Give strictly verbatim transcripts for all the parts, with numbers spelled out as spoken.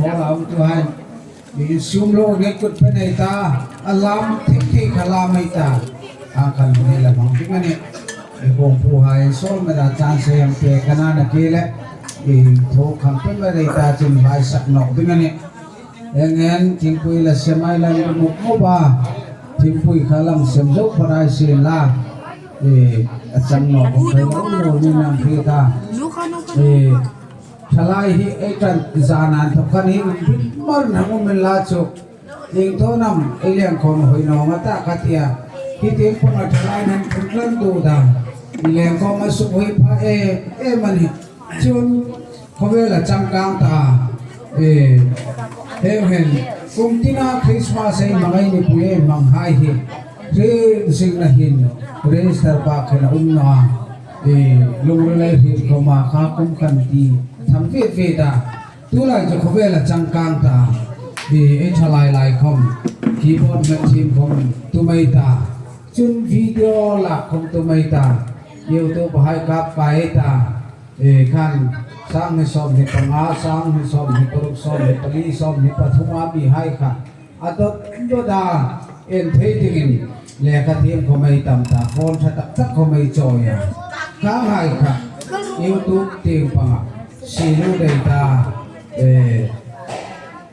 Hawla um tu hai. Insum lo ne kut pe nei ta. A lam thik thik kha lam ei ta. A kan nei la mang ding a nih. E kong pu hai sol me da chan se yang pe kana na ke le. E tho khang pe me nei ta chun vai sak nawk ding a nih. Eng en thingpui la sem ai la muk muk a. Thingpui kha lam sem zo pa rai sin la. E a chang nawk pe lo lo ni nam pe ta. E Thalai hi ei tan zan an thawk khan hi um bit mal na um la chu. Ning to nam ei leng khom hoi no ma ta ka tia. Hi tieng panga thalai nan phun lan tu da. Ei leng khom a suk hoi pha e, e mani. Chun khawvela changkang ta. E, he hen. Kum tina Christmas ei mangai ni pui ei mang hai hi. Rin sing na hin. Register pa khena um na. E, lungril ei hriet khoma kha kum khan ti tham ve ve ta. Tulai chu khawvela changkang ta. E, ei thalai lai khom. Keyboard man thim khom tum ei ta. Chun video la khom tum ei ta. YouTube hai kap kai ei ta. E, khan sang hni sawm hni panga, sang hni sawm hni paruk, sawm hni pali, sawm hni pathuma mi hai kha. A dot dot a en thei dingin lekha thiem khom ei tam ta, phone ṭha tak tak khom ei chawi a. Kha hai kha YouTube tieng panga si lu dei ta, e,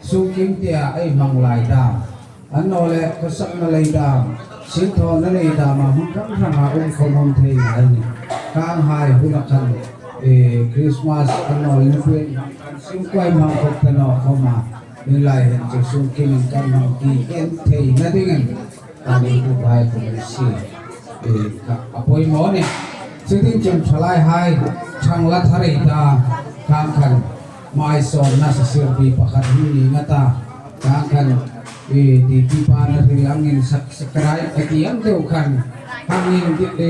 sungkim tia ei hmang lai ta. Annawleh khawsakna lei dam, sinthawnna lei dam a hmun hrang hranga um khom um thei ngai ni. Kha hai huna khan, e, Christmas annawleh ni puin sungkuai hmang khop ta naw khoma. Ning lai hin chu sungkimin kan hmang ti en theina dingin kan inthawk hai khom si. E, kha a poimaw ni. Chutin chun thalai hai ṭhang la thar ei ta, kha khan mai sawm nasa sirpi pakhat hi ni nga ta, kha khan, e, ti ti pa na hril angin subscribe a ti ang deu khan, hangin, e,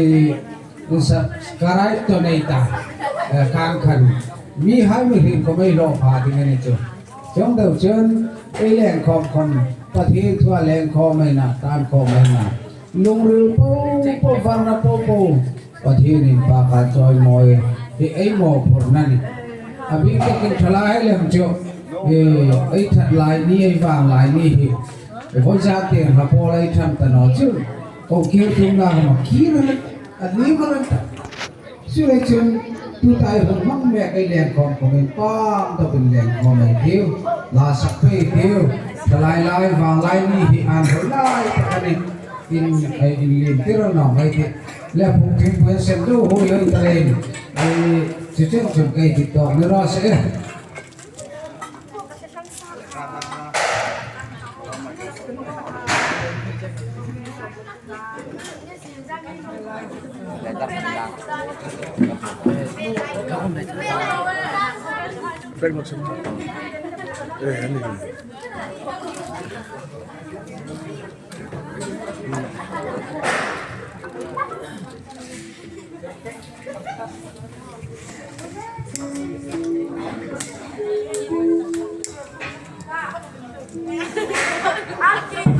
subscribe to nei ta, e, kha khan mi hai mi hring khom ei lo pha ding a ni chu. Chuong deu chun, ei leng khom khom, Pathien thua leng khom ei na, tan khom ei na. Lungril po po, varna po po. Pathienin pa ka chawi mawi, hi ei mawphurna ni. A bik takin thalai lem chu, e, ei that lai ni, ei vang lai ni hi. E, voi za tieng ha pawl ei tham ta naw chu. Ko kir tum na ma kir na, a ni ma ta. Chuleiin chun, tuta ei hung hmang mek ei leng khom khomin pam dawkin leng khom ei tiu. La sak pei tiu. Thalai lai, vang lai ni hi an hoi lai tak a ni. In, ei inlien tir naw ei ti. Le phung thingpui sem tu hui hui ta leiin. Ei, chu chen chun kei ti tawk ni raw se.